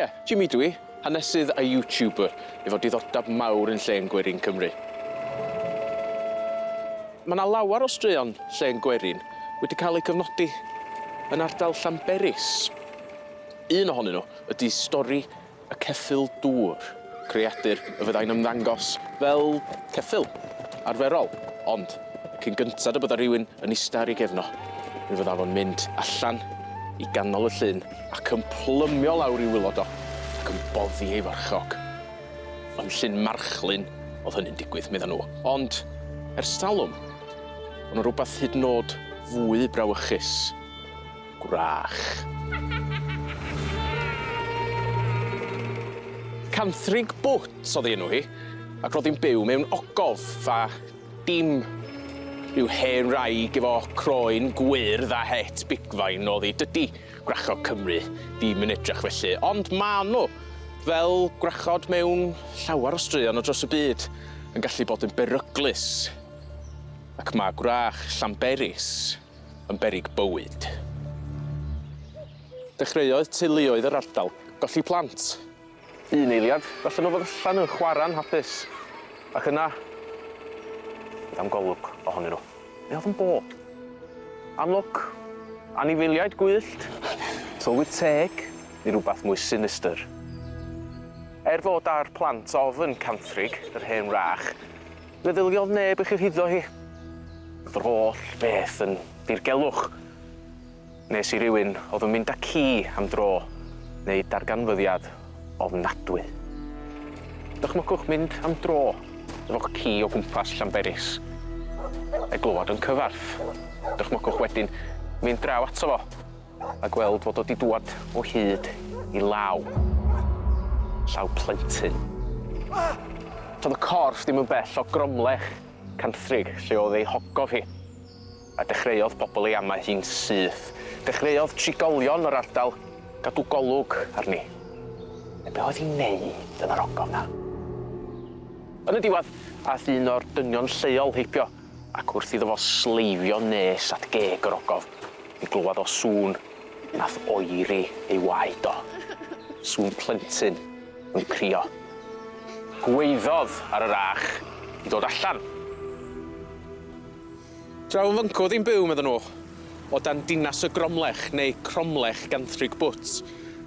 Haia, Jimmy dw i, hanesydd a YouTuber efo diddordab mawr yn llên gwerin Cymru. Mae 'na lawar o straeon llên gwerin wedi cael eu cofnodi yn ardal Llanberis. Un ohonyn nhw ydy stori y ceffyl dŵr, creadur y fyddai'n ymddangos fel ceffyl arferol, ond cyn gyntad y bydda rhywun yn ista ar ei gefn o, mi fydda fo'n mynd allan i ganol y llyn ac yn plymio lawr i'w wylod o, ac yn boddi ei farchog. Yn Llyn Marchlyn o'dd hynny'n digwydd, medda nhw. Ond ers talwm, o' 'na rwbath hyd yn o'd fwy brawychus. Gwrach. Canthrig Bwt o'dd 'i enw hi, ac ro'dd 'i'n byw mewn ogof a dim rhyw hen wraig efo croen gwyrdd a het bigfain o'dd 'i. Dydi gwrachod Cymru ddim yn edrych felly, ond ma' nw, fel gwrachod mewn llawar o straeon o dros y byd, yn gallu bod yn beryglus. Ac ma' gwrach Llanberis yn beryg bywyd. Dechreuodd teuluoedd yr ardal golli plant. Un eiliad, gallen nhw fod allan yn chwarae'n hapus, ac yna, bydd am golwg ohonyn nhw. Be oedd yn bod? Amlwg, anifeiliaid gwyllt, tylwyth teg, neu rywbeth mwy sinistr. Er fod ar plant ofn Canthrig, yr hen wrach, Feddyliodd neb ei chyhuddo hi. Roedd yr holl beth yn ddirgelwch. Nes i rywun oedd yn mynd â ci am dro wneud darganfyddiad ofnadwy. Dychmygwch mynd am dro efo'ch ci o gwmpas Llanberis a'i glywed o'n cyfarth. Dychmygwch wedyn mynd draw ato fo a gweld fod o 'di dŵad o hyd i law. Llaw plentyn. Do'dd y corff ddim yn bell o gromlech Canthrig lle o'dd ei hogof hi. A dechreuodd pobl ei amau hi'n syth. Dechreuodd trigolion yr ardal gadw golwg arni. Ne' be' oedd hi'n neud yn yr ogof 'na? Yn y diwedd, ath un o'r dynion lleol heibio, ac wrth iddo fo sleifio nes at geg yr ogof, Mi glywad o sŵn nath oeri ei waed o. Sŵn plentyn yn crio. Gwaeddodd ar yr ach i ddod allan. Draw yn fyncw o'dd 'i'n byw, medden nhw, o dan dinas y Gromlech, neu Cromlech Ganthrig Bwt.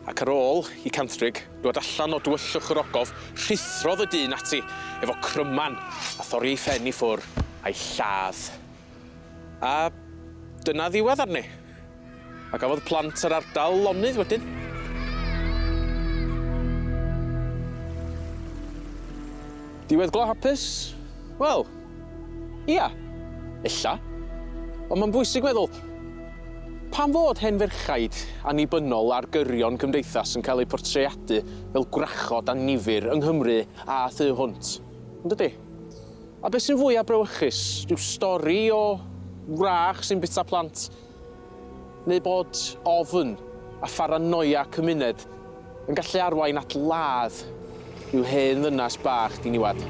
Ac ar ôl i Canthrig dŵad allan o dywyllwch yr ogof, rhuthrodd y dyn ati efo cryman a thorri ei phen i ffwr' a'i lladd. A dyna ddiwedd arni. A gafodd plant yr ardal lonydd wedyn. Diweddglo hapus? Wel, ia, ella. Ond mae'n bwysig meddwl, pam fod hen ferchaid annibynnol ar gyrion cymdeithas yn cael eu portreadu fel gwrachod annifyr yng Nghymru a thu hwnt? Yn dydi? A be sy'n fwya brawychus, rhyw stori o wrach sy'n bita plant, neu bod ofn a pharanoia cymuned yn gallu arwain at ladd rhyw hen ddynas bach diniwad?